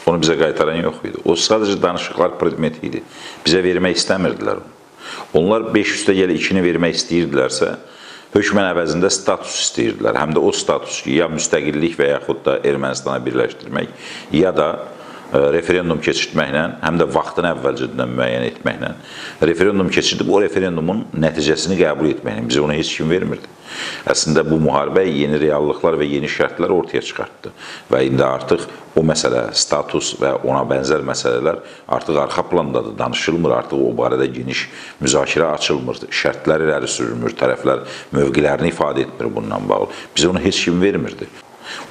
Onu bizə qaytaran yox idi. O sadəcə danışıqlar predmeti idi. Bizə vermək istəmirdilər onu. Onlar 5 üstə gəl 2-ni vermək istəyirdilərsə, hökmən əvəzində status istəyirdilər. Həm də o status ki, ya müstəqillik və yaxud da Ermənistana birləşdirmək, ya da referendum keçirtməklə, həm də vaxtını əvvəlcədən müəyyən etməklə, referendum keçirdib o referendumun nəticəsini qəbul etməklə, bizə onu heç kim vermirdi. Əslində bu müharibə yeni reallıqlar və yeni şərtlər ortaya çıxartdı və indi artıq o məsələ, status və ona bənzər məsələlər artıq arxa plandadır, danışılmır, artıq o barədə geniş müzakirə açılmır, şərtlər irəli sürülmür, tərəflər mövqelərini ifadə etmir bununla bağlı. Bizə onu heç kim vermirdi.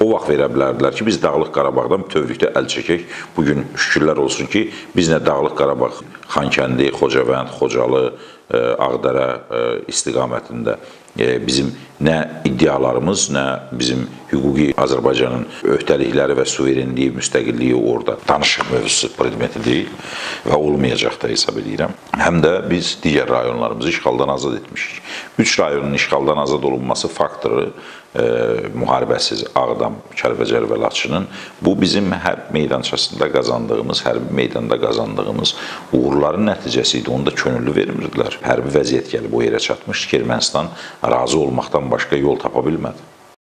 O vaxt verə bilərdilər ki, biz Dağlıq Qarabağdan bütövlükdə əl çəkək. Bugün şükürlər olsun ki, biz nə Dağlıq Qarabağ, Xankəndi, Xocavənd, Xocalı, Ağdərə istiqamətində bizim nə iddialarımız, nə bizim hüquqi Azərbaycanın öhdəlikləri və suverenliyi, müstəqilliyi orada danışıq mövzusu predmeti deyil və olmayacaq da hesab edirəm. Həm də biz digər rayonlarımızı işğaldan azad etmişik. 3 rayonun işğaldan azad olunması faktoru müharibəsiz Ağdam, Kəlbəcər və Laçının bu bizim hərb meydançasında qazandığımız, hərbi meydanda qazandığımız uğurların nəticəsi idi. Onu da könüllü vermirdilər. Hərbi vəziyyət gəlib o yerə çatmışdı ki, Ermənistan razı olmaqdan başqa yol tapa bilmədi.